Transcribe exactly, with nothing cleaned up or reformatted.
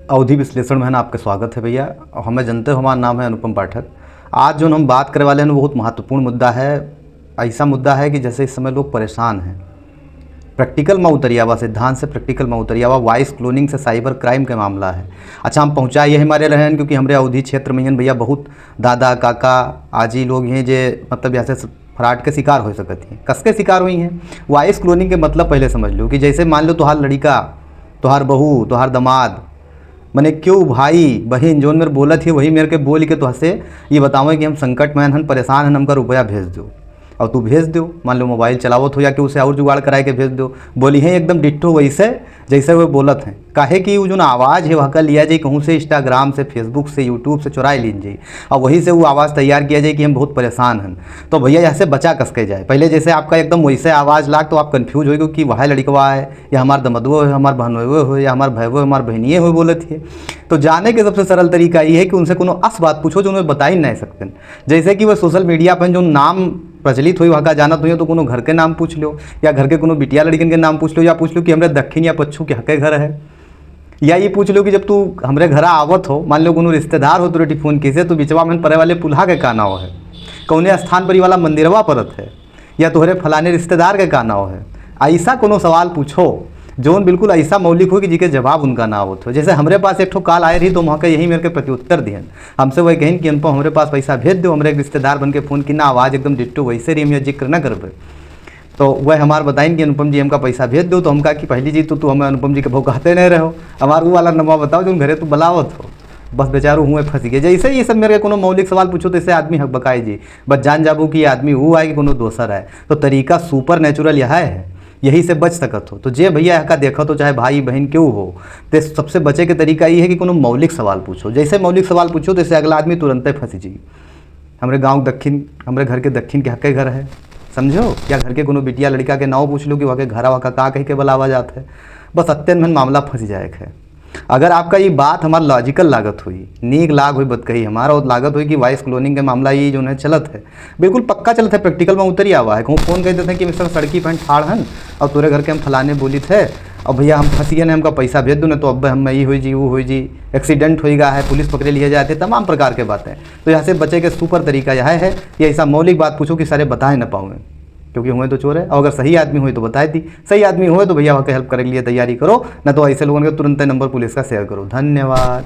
अवधी विश्लेषण में आपके स्वागत है भैया। और हमें जानते हो, हमारा नाम है अनुपम पाठक। आज जो हम बात करे वाले हैं, वो बहुत महत्वपूर्ण मुद्दा है। ऐसा मुद्दा है कि जैसे इस समय लोग परेशान हैं, प्रैक्टिकल में उतरियावा, सिद्धांत से प्रैक्टिकल में उतरियावा, वॉइस क्लोनिंग से साइबर क्राइम के मामला है। अच्छा, हम पहुँचा यही मारे रहे हैं, क्योंकि हमरे अवधी क्षेत्र में ही भैया बहुत दादा, काका, आजी लोग हैं जे, मतलब, जैसे फ्रॉड के शिकार हो सकत हैं, कसके शिकार हुई हैं। वॉइस क्लोनिंग के मतलब पहले समझ लो कि जैसे मान लो, तोहार लड़िका, तोहार बहू, तोहार दामाद, मने क्यों भाई बहिन, जौन मेरे बोलत ही, वही मेरे के बोल के तोहसे ये बतावे कि हम संकट में हन, परेशान हन, हमका रुपया भेज दो। और तू भेज दो, मान लो मोबाइल चलावत हो या कि उसे और जुगाड़ कराए के भेज दो, बोली है एकदम डिट्टो वैसे जैसे वो बोलत हैं। काहे कि वो जो ना आवाज़ है, वह का लिया जाए कहूँ से, इंस्टाग्राम से, फेसबुक से, यूट्यूब से चुराए लीन जाए, और वहीं से वो आवाज़ तैयार किया जाए कि हम बहुत परेशान हैं। तो भैया, यहाँ से बचा कसके जाए। पहले जैसे आपका एकदम वैसे आवाज़ लाग, तो आप कन्फ्यूज हो कि वह लड़कवा है, या हमार दमदुओ है, हमार बहनोइयो है, या हमार भैवो, हमार बहनिए हो बोलत है। तो जाने के सबसे सरल तरीका ये है कि उनसे कोनो अस बात पूछो जो उन्हें बताई नहीं सकते। जैसे कि वह सोशल मीडिया पर जो नाम प्रचलित हुई, वहाँ का जानत हुई, तो कोनो घर के नाम पूछ लो, या घर के कोनो बिटिया लड़किन के नाम पूछ लो, या पूछ लो कि हमरे दक्षिण या पच्छू के हके घर है, या ये पूछ लो कि जब तू हमरे घरा आवत हो, मान लो कोनो रिश्तेदार हो तोरे टिफोन की से, तो बिचवा में पड़े वाले पुल्हा के का नाव है, कौने स्थान पर ये वाला मंदिरवा परत है, या तोहरे फलाने रिश्तेदार के का नाव है। ऐसा कोनो सवाल पूछो जौन बिल्कुल ऐसा मौलिक हो कि जिके जवाब उनका ना आवत हो। जैसे हमरे पास एक ठो कॉल आए रही, तो हम वहाँ के यही मेरे के प्रत्युत्तर दिहन। हमसे वही कहिन कि अनुपम, हमरे पास पैसा भेज दो, हमरे एक रिश्तेदार बन के फ़ोन की ना, आवाज़ एकदम डिट्टो वैसे रही, हम यह जिक्र ना करबे। तो वह हमार बताइन कि अनुपम जी, हमका पैसा भेज दो। तो हम कहा कि पहली चीज़ तो तू हमें अनुपम जी के भाव कहते नहीं रहो, हमार वो वाला नंबर बताओ जो घरे तू बुलावत हो। बस बेचारू हुए फंस गए। जैसे ये सब मेरे के कोनो मौलिक सवाल पूछो, तो इससे आदमी हकबकाए जी, बस जान जाबू कि ये आदमी वो आए कि कोनो दोसर आए। तो तरीका सुपर नेचुरल यह है, यही से बच सकत हो। तो जे भैया का देखत हो, चाहे भाई बहन क्यों हो, तो सबसे बचे के तरीका ये है कि कोनो मौलिक सवाल पूछो। जैसे मौलिक सवाल पूछो, तो इससे अगला आदमी तुरंते फंस जी। हमरे गाँव दक्षिण, हमरे घर के दक्षिण के हके घर है, समझो, या घर के कोनो बिटिया लड़का के नाव पूछ लो कि वहाँ के घरा वहाँ का, का कह के बुलावा जात है। बस अत्यंत में मामला फंस जाए है। अगर आपका ये बात हमार लॉजिकल लागत हुई, नीक लाग हुई बतकही हमार, और लागत हुई कि वॉइस क्लोनिंग के मामला ये जो है चलत है, बिल्कुल पक्का चलत है, प्रैक्टिकल में उतरी आवा है। कहूँ फ़ोन कह देते हैं कि मिस्टर सड़की पर ठाड़ हन और तोरे घर के हम फलाने बोलित है, और भैया हम फंसिए ने, हमका पैसा भेज दो, ना तो अब हम ई हो जी, वो हो जी, एक्सीडेंट होइगा है, पुलिस पकड़े लिए जाते, तमाम प्रकार के बातें। तो यहाँ से बचे के सुपर तरीका यह है कि ऐसा मौलिक बात पूछो कि सारे बताए ना पावे, क्योंकि हुए तो चोर है, और अगर सही आदमी हुए तो बताए दी, सही आदमी हुए तो भैया वहाँ के हेल्प करे के लिए तैयारी करो, ना तो ऐसे लोगों के तुरंत नंबर पुलिस का शेयर करो। धन्यवाद।